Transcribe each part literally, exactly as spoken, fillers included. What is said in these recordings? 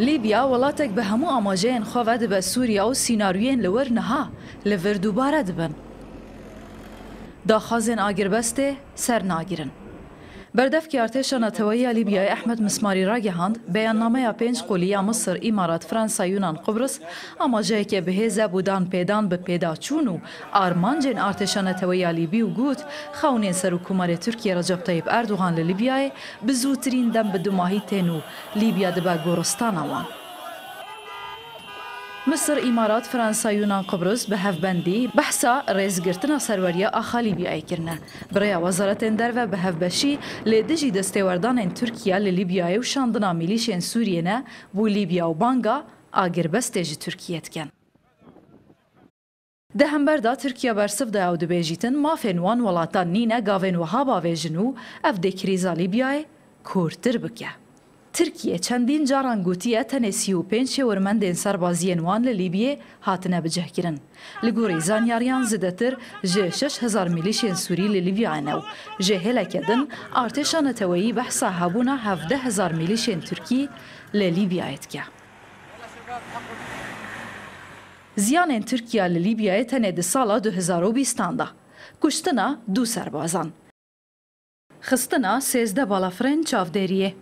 Lîbya welatek bi hemû amaceyên xwe ve dibe Sûriya û sînaryûyên li wir niha li vir dubare dibin. Daxwazên agirbestê ser nagirin. Berdevkê Artêşa Neteweyî ya Lîbyayê Ehmed Mismarî ragihand, beyannameya pênc qolî ya Misir, Îmarat, Fransa, Yunan, Qubris amaceyeke bihêz e bo danpêdan bi pêdaçûn û armancên Artêşa Neteweyî ya Lîbî û got, xewnên Serokkomarê Tirkiyê Recep Tayyip Erdogan li Lîbyayê bi zûtirîn dem bi dumahî tên û Lîbya dibe goristana wan. Misir, Îmarat, Fransa, Yunan, Qubris bi hevbendî behsa rêzgirtina serweriya axa Lîbyayê kirine. Bi rêya wezaretên derve bi hevbeşî li dijî destêwerdanên Tirkiye li Lîbyayê û şandina milîşên Sûriyê ne bo Lîbya û banga agirbestê ji Tirkiyê dikin. Di hember de Tirkiye bersiv daye û dibêjîtin mafên wan welatan nîne gavên wiha bavêjin û ev dê krîza Lîbyayê kûrtir bike. Tirkiye çendîn caran gotiye tenê sî û pênc şêwirmendên serbaziyên wan li Lîbiyê hatine bicihkirin. Li gorî zanyariyan zêdetir ji şeş hezar milîşên Sûrî li Lîbyayê ne û ji hêleke din artêşa neteweyî behsa hebûna hevdeh hezar milîşên Tirkî li Lîbyayê dike. Ziyanên Tirkiye li Lîbyayê tenê di sala du hezar û bîstan de. Kuştina du serbazan. Xistina sêzdeh balafirên çavdêriyê.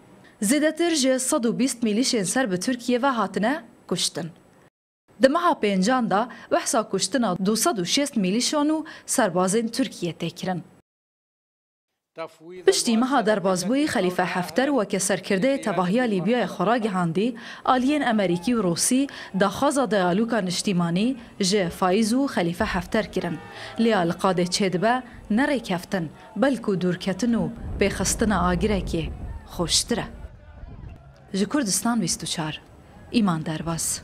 Zêdetir ji sed û bîst milîşên ser bi Tirkiye ve hatine kuştin. Di meha pêncan de behsa kuştina du sed û şêst milîşan û serbazên Tirkiye tê kirin. Piştî meha derbasbûyî Xelîfe Hefter weke serkirdeyê tevahiya Lîbyayê xwe ragihandî, aliyên Emerîkî û Rûsî daxwaza diyaloga niştîmanî ji Faiz û Xelîfe Hefter kirin. Lê ya li qadê çêdibe ne rêkeftin, belku dûrketin û pêxistina agirekê xweştir e. Ji Kurdistan bîst û çar, Îman Derbas.